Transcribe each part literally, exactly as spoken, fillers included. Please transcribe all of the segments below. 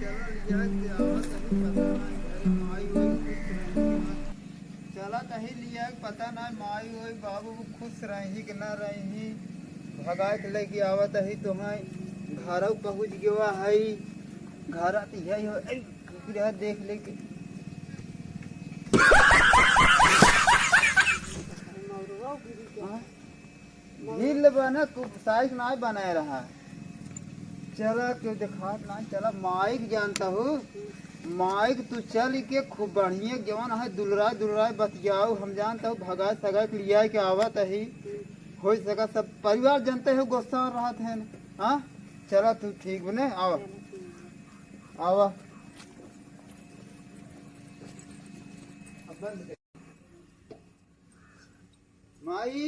चला लिया के आवत अही, पता ना घरे माई होई खुश रही कि ना। चला तही लिया के पता ना माई होई बाबू खुश रही कि ना रही। भगा के लेके आवत अही तो है, घरौ पहुँच गवा है। घर आती है हो, ए, कुकुर है, देख लेके। हाँ? ढील बना, कु-, साइज नाहीं बनाए रहा। चला, केहू देखात नाहीं, चला, माइक जानत हूँ, माइक तू चल के खूब बढ़िया जवन है, दुलराय, दुलराय बतियाऊ, हम जानत हूँ, भगाए सगाए के लिया के आवत अही, हो सका सब परिवार जानत हो, गुस्सा रहत है, हाँ? चला, तू ठीक बने, आवा, आवा। माई,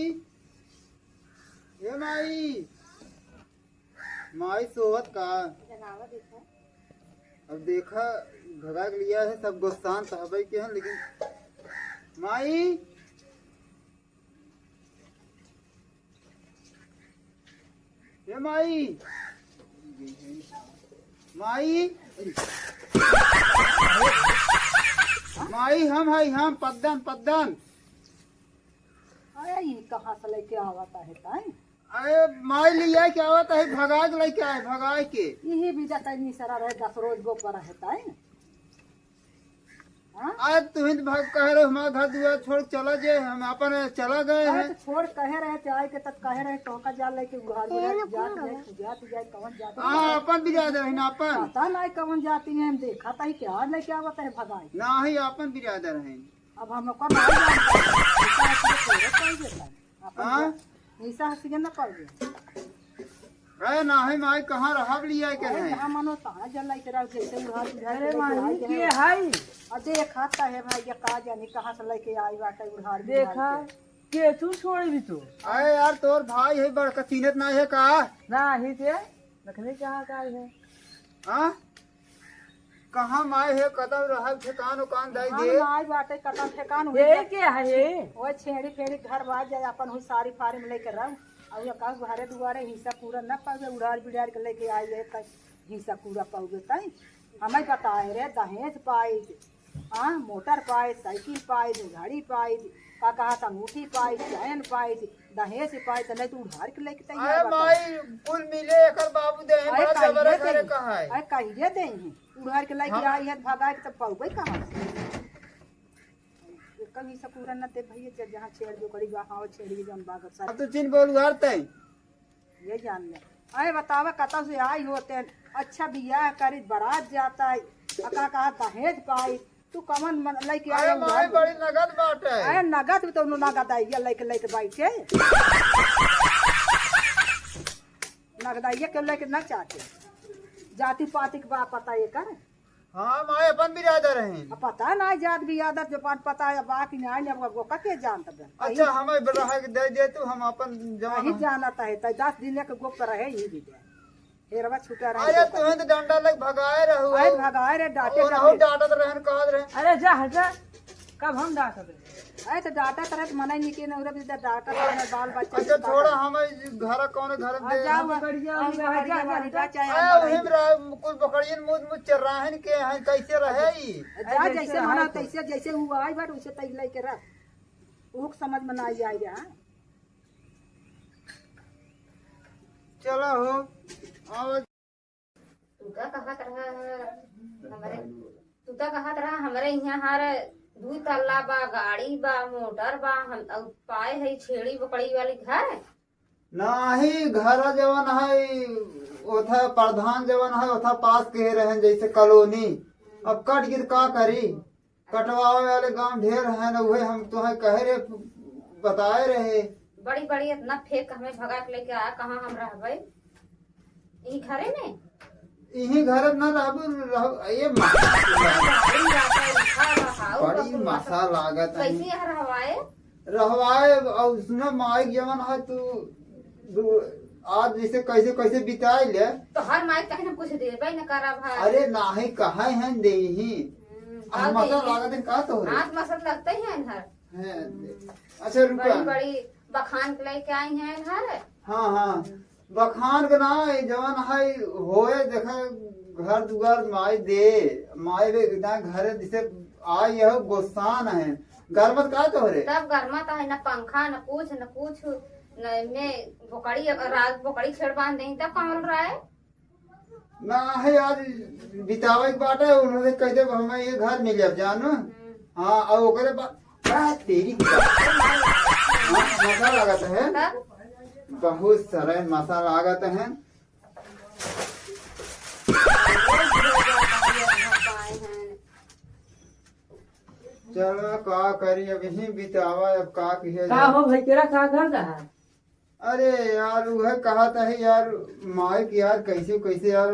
ए माई, माई सोवत का? जगावा देखा। अब देखा, भगा के लिया है, सब गुस्सान त हबे के हैं, लेकिन माई, ए माई, माई, माई, हम है, हम पद्दन, पद्दन। अरे, ई कहाँ से लेके आवत है ताई? अरे, माई लिया के आवत है, भगा के लेके आए, भगा के। यही भी जाता है, निसरा रहे, दस रोज गो पर है ताई। हाँ? आज तुहिन भाग कहे रहे, हमारा घर दुआर छोड़ चला जे, हम अपन चला गए अरे, हैं। तो छोड़ कहे रहे, जाए के तब कहे रहे, तोहका जा लेके उघार बुझार जात जाए, तू जात जाए, कौन जात हाँ, जाए। अपन बिरादर है ना, अपन। पता नहीं कौन जाती है, हम देखा था ही क्या लेके आवत है भगाई। ना ही अपन बिरादर है। अब हम लोग का नहीं जानते। ऐसा हंसी के थोड़े पाई देता है। अपन हाँ? जा-, ऐसा हंसी के ना पाई देता। अरे नाही माई, कहाँ रहब लिया के अरे है? जहाँ मनो तहाँ जल लाई तेरा जैसे उधार उधार अरे के लेके माई, आई के है। है? और देख हाथ का है भाई, ये का जानी कहाँ से लेके आई बाटे उधार देखा, उधार के। के तू छोड़े भी तो। अरे यार, तोर भाई है बड़का, चिन्हत नाही है का? नाही ते, रखने कहाँ का है? हाँ? कहाँ माई है, कदम रहल ठेकान उकान दई हाँ, दे। माई बाटे, कदम ठेकान हुई ये जा। के है ये? ओए छेड़ी फेड़ी घर बाज जाए, अपन हुई सारी फारी में लेके रह। और ये कहूँ घरे दुआरे हिस्सा पूरा न पावे, उड़ार बिड़ार के लेके आई है, त हिस्सा पूरा पावे तई। हमें बताए रे, दहेज पाई, हाँ, मोटर पाई, साइकिल पाई, घड़ी पाई, का कहा था, अंगूठी पाई, चैन पाई, दहेज पाई, त नहीं तो उधार के लेके तैयार अरे बा। माई, कुल मिले एकर बाबू दे हैं, अरे बड़ा कहिए जबरा दे, करे कहा है। अरे कहिए दे हैं। उधार के लेके हाँ। आई है, भगाए के तब पाउबे कहाँ से? कभी से पूरा न दे भैया, जब जहाँ छेड़ जो करी, वहाँ छेड़ के जौन बाग सारे। अब तो चिन्ह बोल उधार तय। ये जान ले। अरे बतावा, कतौ से आई होते हैं, अच्छा बियाह करी, बारात जाता है, अका कहा दहेज पाई, तू कमन मन लेके अरे आया माई, उधार? बड़ी नगद बाटे। अरे नगद भी तो उन्होंने नगद आई, ये लेके, लेके बैठे। नगद आइए के लेके ना चाहते। जाति पाति के बा पता ये कर। हाँ माई, अपन बिरादर हैं। अब पता ना जात बिरादर, जो बात पता है, बाकी नहीं, अब वो का के जानत बे। अच्छा, हमें रह के दे दे तू, हम अपन जवान नहीं हैं। जानत है, तो दस दिन के गोप रहे ही भी दे। हेरवा छूटा रहे अरे, तो तुम्हें तो डंडा लग भगाए रहू। अरे, भगाए रे, डांटे और रहू, डांटे। डांटत रहन, कहत रहे। अरे, जा, हट जा। कब हम डांटत रहे? अरे, तो डांटत रहे, तो मना ही नहीं किए, नहीं रहे, तो डांटत रहे, बाल बच्चा अच्छा, के छोड़ा, डांटत। हम घर कौन घर हाँ, दे, जाओ, हम बकरिया हम वाली रहा, बकरिया जा, वाली जा, रहा, जा। चाहे अरे, हम वहीं रहे, कुल बकरियन मुद मुद चर्राहन के हैं, कैसे रहे ई? जा, अरे, जैसे जैसे मना, रहा तो। तैसे, जैसे हुआ आई बात, उसे तैसे लेके रह। उहक समझ में ना आई, आई रहा। चला हो, आवा। तू का कहत रहा है हमरे, तू का कहत रहा हमरे यहाँ हर दू तल्ला बा, गाड़ी बा, मोटर बा, हम अउ पाए है छेड़ी बोकड़ी वाली घर। नाही, घर जवन है, ओथा प्रधान जवन है, ओथा पास के रहन जैसे कॉलोनी। अब कट गिर का करी? कटवावे वाले गांव ढेर हैं ना, उहे हम तोहे कहे रहे, बताए रहे। बड़ी बड़ी इतना फेंक हमें भगा के लेके आया, कहाँ हम रहबे? यही घरे में? यही घरे में ना रहबू, रह, ये माँ। गाड़ी बाटे, उठा बहाऊ, बड़ी बकुल मसा मसा। लागत है। कैसे यहाँ रहवाए? रहवाए, और उसने माइक जवन है तू, दू, आज जैसे कैसे कैसे बिताई ले। तो हर माइक कहीं ना कुछ देबे न करब है। अरे नाही, कहे हैं देही। हम्म, आज का मसा देही? लागत है का तोहरे? आज मसा लगते ही हैं हर। हैं, हम्म। अच्छा रुका। बड़ी बड़ी बखान के लेके आई हैं हर। हाँ, हाँ। बखान के ना, जवन है होए, देखा, घर दुआर माई दे, माई बे ना घर जैसे आई यह गोसान है। गरमत का तोहरे? तब गरमत है, ना पंखा, ना कुछ, ना कुछ, ना में बोकड़ी, रात बोकड़ी छेड़ बांध देही, तब कहाँ रहा है? ना है, आज बितावे के बाटे, उन्होंने कह दे हमें ये घर मिल जाए, जानू। हम्म। हाँ, और ओकरे बाद, आ, तेरी की बात। हाँ, मजा लागत है। तब? बहुत सरस मजा लागत है। चलो, का करी, अब यहीं बितावा, अब का किया का जाए। हो भाई, तेरा का कर रहा है? अरे यार, वह कहा था यार, माइक यार, कैसे, कैसे यार,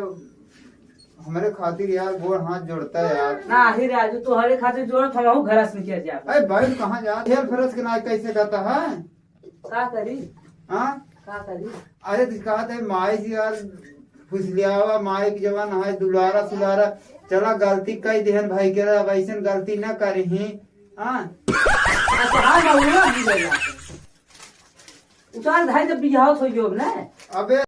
हमारे खातिर यार, गोड़ हाथ जोड़ता है यार। ना, ही राजू, तू हमारे खातिर जोड़त, हम घर से निकल जा। अरे भाई, कहाँ जा? हेल फरस के ना कैसे कहता है? का करी? हाँ? का करी? अरे, तो कहा था, माई से यार, फुसलियावा, माई की जवान है, दुलारा, सुलारा, चला, गलती कई देहन भाई के, अब ऐसन गलती न करी। हाँ? अच्छा, हाँ, ना, वो भी ले जाते। उतार धाई जब बियाह होई गयो ना। अबे